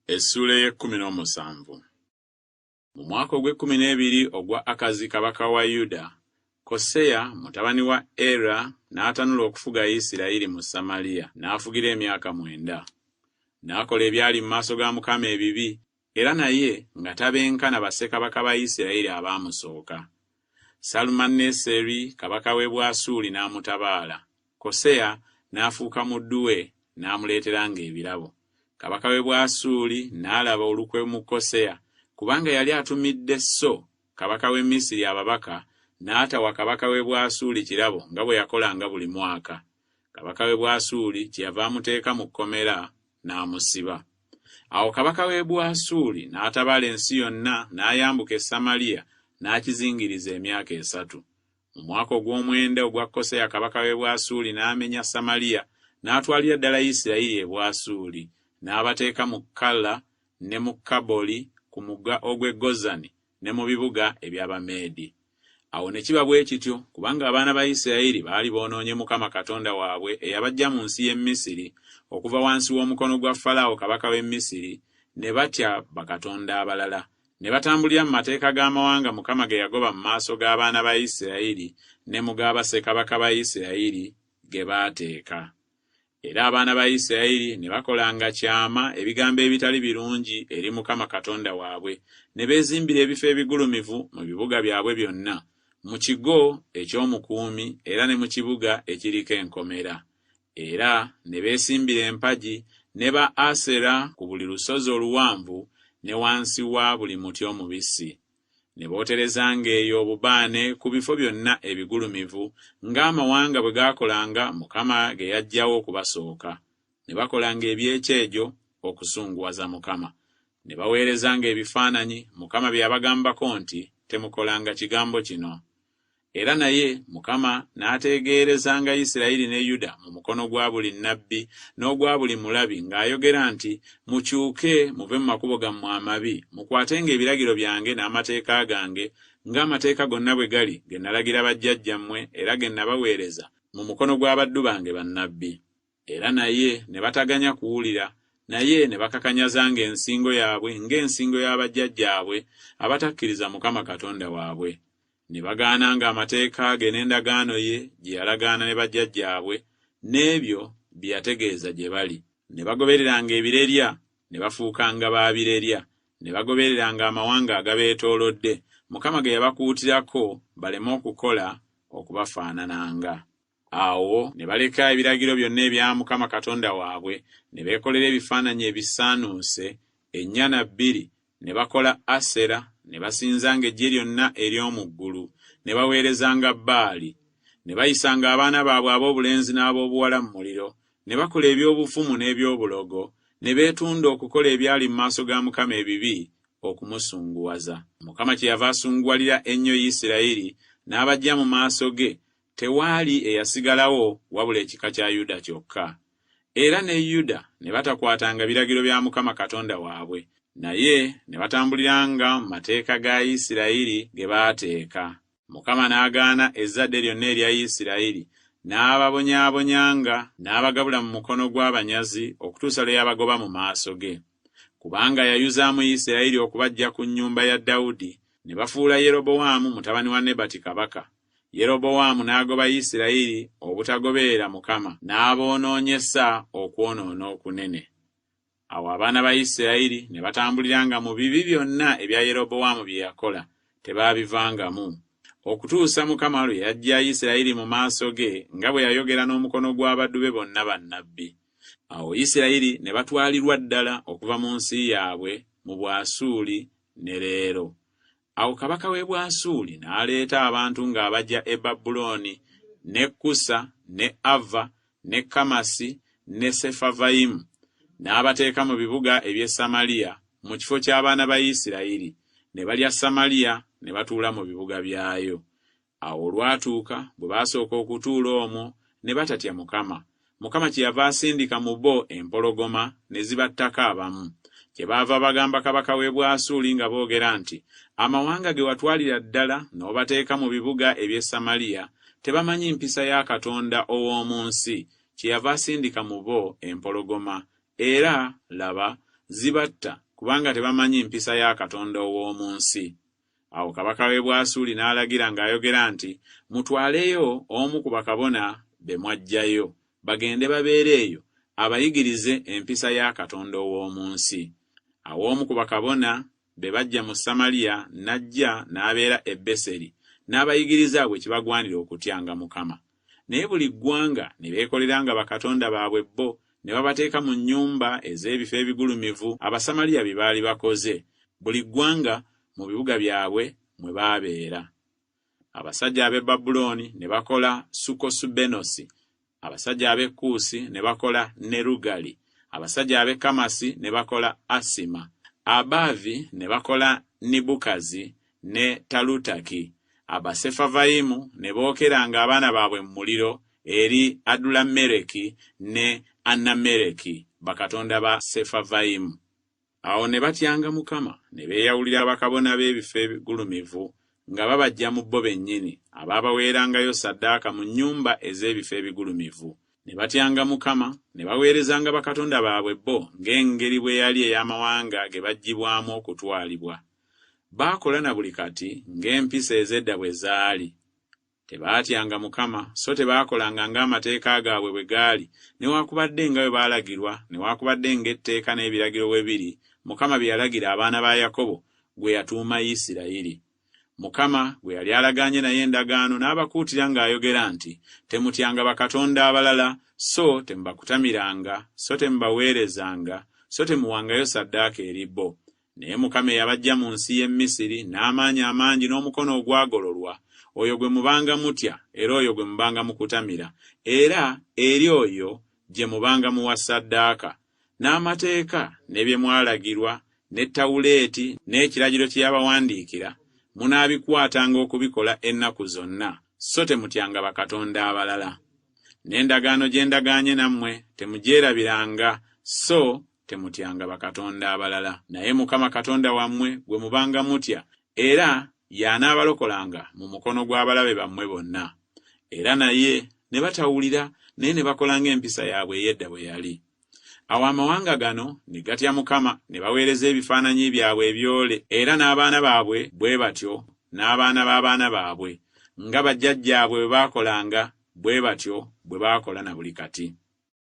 Essuula ey'ekkumi n'omusanvu. Mu mwaka ogw'ekkumi n'ebiri ogwa Akazi kabaka wa Yuda, Koseya mutabani wa Era n'atanula okufuga Isirayiri mu Samaliya, n'afugira emyaka mwenda. N'akola ebyali mu maaso ga Mukama ebibi, era naye nga tabenkana bassekabaka ba Isirayiri abaamusooka. Salumaneseri kabaka w'e Bwasuuli n'amutabaala, Koseya n'afuuka muddu we, n'amuleeteranga ebirabo. Kabaka w'e Bwasuuli n'alaba olukwe mu Koseya, kubanga yali atumidde So kabaka w'e Misiri ababaka, n'atawa kabaka w'e Bwasuuli kirabo nga bwe yakolanga buli mwaka. Kabaka w'e Bwasuuli kyeyava amuteeka mu kkomera n'amusiba. Awo kabaka w'e Bwasuuli n'atabaala ensi yonna, n'ayambuka e Samaliya, n'akizingiriza emyaka esatu. Mu mwaka ogw'omwenda ogwa Koseya kabaka w'e Bwasuuli n'amenya Samaliya, n'atwalira ddala Isirayiri e Bwasuuli, n'abateeka mu Kalla ne mu Kaboli ku mugga ogw'e Gozani ne mu bibuga eby'Abameedi. Awo ne kiba bwe kityo, kubanga abaana ba Isirayiri baali boonoonye Mukama Katonda waabwe eyabaggya mu nsi y'e Misiri, okuva wansi w'omukono gwa Falaawo kabaka w'e Misiri, ne batya bakatonda abalala, Ne batambulira mu mateeka g'amawanga Mukama ge yagoba mu maaso g'abaana ba Isirayiri ne mu ga bassekabaka ba Isirayiri ge baateeka. Era abaana ba Isirayiri ne bakolanga kyama ebigambo ebitali birungi eri Mukama Katonda waabwe, ne beezimbira ebifo ebigulumivu mu bibuga byabwe byonna, mu kigo eky'omukuumi era ne mu kibuga ekiriko enkomera. Era ne beesimbira empagi ne ba Asera ku buli lusozi oluwanvu ne wansi wa buli muti omubisi. Ne booterezanga eyo obubaane ku bifo byonna ebigulumivu, ng'amawanga bwe gaakolanga Mukama ge yaggyawo okubasooka. Ne bakolanga eby'ekyejo okusunguwaza Mukama. Ne baweerezanga ebifaananyi, Mukama bye yabagambako nti, Temukolanga kigambo kino. Era naye Mukama n'ateegeerezanga Isirayiri ne Yuda mu mukono gwa buli nnabbi n'ogwa buli mulabi ng'ayogera nti, Mukyuke muve mu makubo gammwe amabi, mukwatenga ebiragiro byange n'amateeka gange, ng'amateeka gonna bwe gali ge nalagira bajjajjammwe era ge nabaweereza mu mukono gw'abaddu bange bannabbi. Era naye ne bataganya kuwulira, naye ne bakakanyazanga ensingo yaabwe ng'ensingo ya bajjajjaabwe abatakkiriza Mukama Katonda waabwe. Ne bagaananga amateeka ge n'endagaano ye gye yalagaana ne bajjajjaabwe, n'ebyo bye yategeeza gye bali. Ne bagobereranga ebirerya, ne bafuukanga ba birerya, ne bagobereranga amawanga agabeetoolodde, Mukama ge yabakuutirako baleme okukola okubafaanananga. Awo ne baleka ebiragiro byonna ebya Mukama Katonda waabwe, ne beekolera ebifaananyi ebisaanuuse, ennyana bbiri, ne bakola Asera, ne basinzanga eggye lyonna ery'omu ggulu, ne baweerezanga Baali. Ne bayisanga abaana baabwe ab'obulenzi n'ab'obuwala mu muliro, ne bakola eby'obufumu n'eby'obulogo, ne beetunda okukola ebyali mu maaso ga Mukama ebibi, okumusunguwaza. Mukama kyeyava asunguwalira ennyo Isirayiri, n'abaggya mu maaso ge, Tewaali eyasigalawo wabula ekika kya Yuda kyokka. Era ne Yuda ne batakwatanga biragiro bya Mukama Katonda waabwe, naye ne batambuliranga mu mateeka ga Isirayiri ge baateeka. Mukama n'agaana ezzadde lyonna erya Isirayiri, n'ababonyaabonyanga n'abagabula mu mukono gw'abanyazi okutuusa lwe yabagoba mu maaso ge. Kubanga yayuzaamu Isirayiri okubaggya ku nnyumba ya Dawudi, ne bafuula Yerobowaamu mutabani wa Nebati kabaka, Yerobowaamu n'agoba Isirayiri obutagoberera Mukama, n'aboonoonyesa okwonoona okunene. Awo abaana ba Isirayiri ne batambuliranga mu bibi byonna ebya Yerobowaamu bye yakola, tebaabivangamu, okutuusa Mukama lwe yaggya Isirayiri mu maaso ge, nga bwe yayogera n'omukono gw'abaddu be bonna bannabbi. Awo Isirayiri ne batwalirwa ddala okuva mu nsi yaabwe mu Bwasuuli ne leero. Awo kabaka w'e Bwasuuli n'aleeta abantu ng'abaggya e Babulooni, ne Kusa, ne Ava, ne Kamasi, ne Sefavayimu, n'abateeka mu bibuga eby'e Samaliya mu kifo ky'abaana ba Isirayiri, ne balya Samaliya ne batuula mu bibuga byayo. Awo olwatuuka, bwe baasooka okutuula omwo, ne batatya Mukama. Mukama kyeyava asindika mu bo empologoma, ne zibattako abamu. Kyebaava bagamba kabaka w'e Bwasuuli nga boogera nti, Amawanga ge watwalira ddala n'obateeka mu bibuga eby'e Samaliya tebamanyi mpisa ya Katonda ow'omu nsi, kyeyava asindika mu bo empologoma, era, laba, zibatta, kubanga tebamanyi mpisa ya Katonda ow'omu nsi. Awo kabaka w'e Bwasuli n'alagira ng'ayogera nti Mutwaleyo omu ku bakabona be mwaggyayo, bagende babeere eyo, abayigirize empisa ya Katonda ow'omu nsi. Awo omu ku bakabona be baggya mu Samaliya n'ajja n'abeera e Beseri, n'abayigiriza bwe kibagwanira okutyanga Mukama. Naye buli ggwanga ne beekoleranga bakatonda baabwe bo, ne babateeka mu nnyumba ez'ebifo ebigulumivu Abasamaliya bye baali bakoze, buli ggwanga mu bibuga byabwe mwe baabeera. Abasajja ab'e Babulooni ne bakola Sukosubenosi, abasajja ab'e Kuusi ne bakola Nerugali, abasajja ab'e Kamasi ne bakola Asima, Abaavi ne bakola Nibukazi ne Talutaki, Abasefavayimu ne bookeranga abaana baabwe mu muliro eri Adulammereki ne Anammereki, bakatonda ba Sefavayimu. Awo ne batyanga Mukama, ne beeyawulira bakabona b'ebifo ebigulumivu nga babaggya mu bo bennyini, abaabaweerangayo ssaddaaka mu nnyumba ez'ebifo ebigulumivu. Ne batyanga Mukama, ne baweerezanga bakatonda baabwe bo ng'engeri bwe yali ey'amawanga ge baggyibwamu okutwalibwa. Baakola na buli kati ng'empisa ez'edda bwe zaali. Tebaatyanga Mukama, so tebaakolanga ng'amateeka gaabwe bwe gaali, newakubadde nga bwe baalagirwa, newakubadde ng'etteeka n'ebiragiro bwe biri, Mukama bye yalagira abaana ba Yakobo, gwe yatuuma Isirayiri. Mukama gwe yali alagaanye naye endagaano n'abakuutira ng'ayogera nti, Temutyanga bakatonda abalala, so temubakutamiranga, so temubaweerezanga, so temuwangayo ssaddaaka eri bo. Naye Mukama eyabaggya mu nsi y'e Misiri n'amaanyi amangi n'omukono ogwagololwa, oyo gwe mubanga mutya era oyo gwe mubanga mukutamira, era eri oyo gye mubanga muwa ssaddaaka, n'amateeka ne bye mwalagirwa, ne Tawuleeti n'ekiragiro kye yabawandiikira, munaabikwatanga okubikola ennaku zonna, so temutyanga bakatonda abalala. N'endagaano gye ndagaanye nammwe temugyerabiranga, so Temutyanga bakatonda abalala, naye Mukama Katonda wammwe gwe mubanga mutya, era y'anaabalokolanga mu mukono gw'abalabe bammwe bonna. Era naye ne batawulira, naye ne bakola ng'empisa yaabwe ey'edda bwe yali. Awo amawanga gano ne gatya Mukama, ne baweereza ebifaananyi byabwe ebyole, era n'abaana baabwe bwe batyo, n'abaana b'abaana baabwe, nga bajjajjaabwe bwe baakolanga, bwe batyo bwe bakola na buli kati.